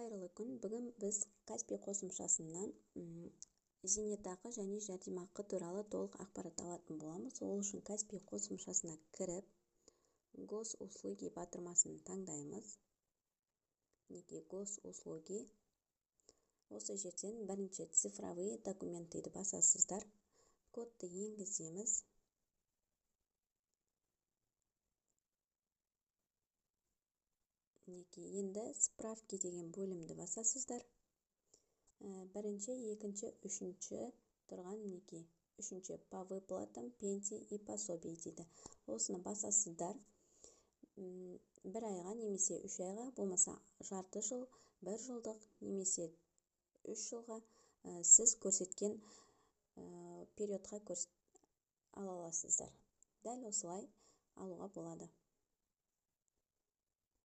Қайырлы күн! Бүгін біз Каспи қосымшасынан зейнетақы және жәрдемақы туралы толық ақпарат алатын боламыз. Ол үшін Каспи қосымшасына кіріп, «Госуслуги» батырмасын таңдаймыз. Мінекей, «Госуслуги». Осы жерден бірінші «Цифровые документы» ді басасыздар. Кодты енгіземіз. Мінекей, енді «Справки» деген бөлімді басасыздар. Бірінші, екінші, үшінші тұрған, мінекей, үшінші «По выплатам пенсий и пособий» дейді. Осыны басасыздар. 1 айға немесе 3 айға, болмаса жарты жыл, 1 жылдық немесе 3 жылға, сіз көрсеткен периодқа ала аласыздар. Дәл осылай алуға болады.